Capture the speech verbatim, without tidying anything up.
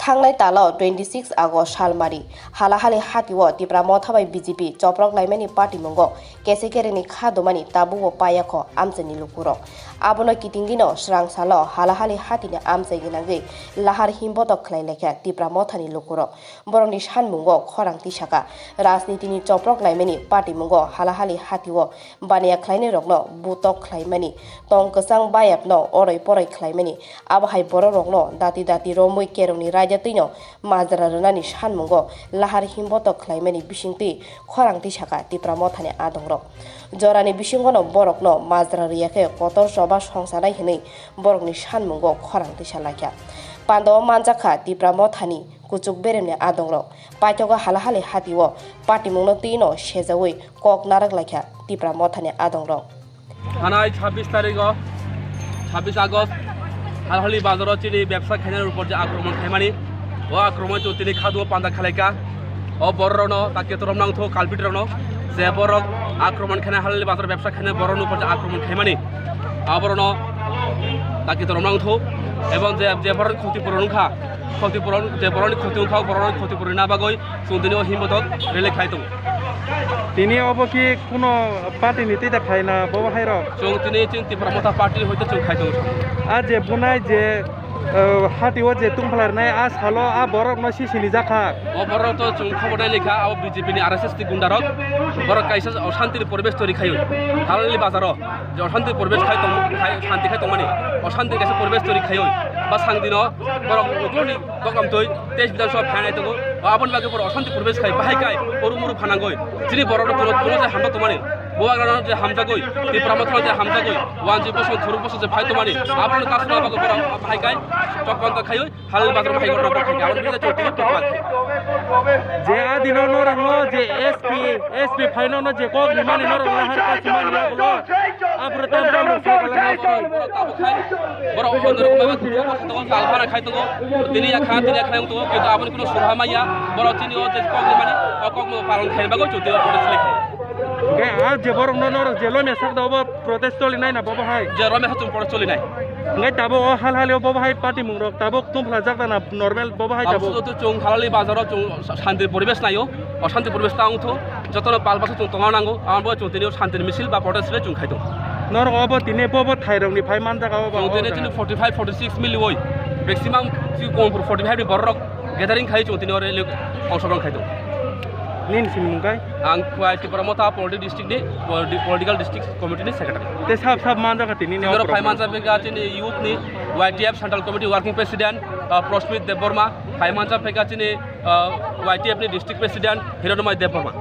Thangnai talo twenty six August salmari halahali hatio Tipra Motha bai B J P choprok laimani patimungo kesekereni kha dumani tabukbo payakho amchaini lukurok. Abono kitingino srang salo halahali hatini amchai gwnangwi lahar himbotok khlai laikha Tipra Mothani lukurok. Borokni sanmungo khorang tisaka rajnitini choprok laimani patimungo halahali hatio baniya khlainairokno butok khlaimani, tong kwchang bayapno oroi poroi khlaimani, abo hai bororokno dati dati romwi kerongni raida twino majra rwnani sanmungo lahar himbotok khlaimani bisingtwi khorang tisaka Tipra Mothani adongrok. Jorani bisingono borokno majra rwya khe kotor choba songchanai hwnwi borokni sanmungo khorang tisa laikha. Pandao manjakha Tipra Mothani kuchuk beremni adongrok. Paithago halahali hatio patimungno twino sejaui kok narak laikha Tipra Mothani adongrok. Thanai chabbish tarigo, chabbish August, halahali bazaro chini bebsa khainani upor je akromon khaimani, o akromon chwng tini khaduo panda khalaika. O bororokno ta ketorom nangtho culprit rokno, je borok akromon khainai halahali bazaro bebsa khainai borokni upor je akromon khaimani, aborokno ta ketorom nangtho, ebong je, je borok khoti puron wngkha, khoti puron, je borokni khoti wngkha, borokni khoti puron na bagwi chwng tini o himbotok rally khai tongo. Tini obo ki kuno party ni twi da khai na bo hai rok? Chwng tini chini Tipra Motha party hoite chwng khai tongo. A je bunai je, eh, hati o je tungphalar nai a salo a borok no si sini jakha. O borok to chwng khobor nai lekha abo B J P ni R S S ni gunda rok. Borok kaisa oshanti ni poribesh tori khayo. Halali bazaro je oshanti poribesh khai tong, khai, shanti khai tongmani. Oshanti kaisa poribesh tori khayo. Ba sangdino borok ukulni Koklam twi, teis bidhan sabha phainai tongo. Aboni bagwi borok oshanti poribesh khai, bahai kai, oru muru phanangoi. Chini borok no kuno, kuno je hamjak tongmani. Bubagra no je hamjagoi, Tipra Motha no je hamjagoi, wanji bosong, thuruk bosong je phai tongmani. Abono kasna bagwi borok bahai kai, chok bangka khaioi, halal bazar bahai gorok khai. Aboni bagwi chok tini protibad. Je adino norok no je S P, S P phaino no je kok rimani norok lahar kasumani yagulo. Abro tam tam no sai bala no sai. Borok onorok maiba kudu ko khato kal phana khai tongo. Tini ya kha, tini ya kha tongo. Kintu aboni kuno surha maya. Borok tini o je kok ni mani, o kok no paron khain bagwi chwng tini protest lekha. Ngai a je borok no norok jelo me sak da obo protest choli nai na bobo hai. Je rome ha chwng protest choli nai. Ngai tabo o hal hal o bobo hai party mung rok tabo tum phla jak da na normal bobo hai tabo. Abo to chwng halali bazaro chwng shanti poribesh naio. Oshanti poribesh ta wngthu, jotono pal bwswk chwng tongna nango, abo chwng tini o shanti ni misil ba protest rally chwng khai tongo. Norok obo tini bo bo thairok ni phai manjak abo ba. Chwng tini tini forty five, forty six milioi, maximum chwng forty five ni borok rok gathering khai chwng tini o rally ongsogron khai tongo. Nini simi mung kai? Ang Khwai Tipra Motha Politi district ni politi-, political district committee ni secretary. Te sab sab manjak tini ni. Tini o phai manjak bega chini youth ni Y T F Central Committee Working President, uh, Proshmit Debbarma, phai manjak bega chini uh, Y T F ni district president Hiranmoy Debbarma.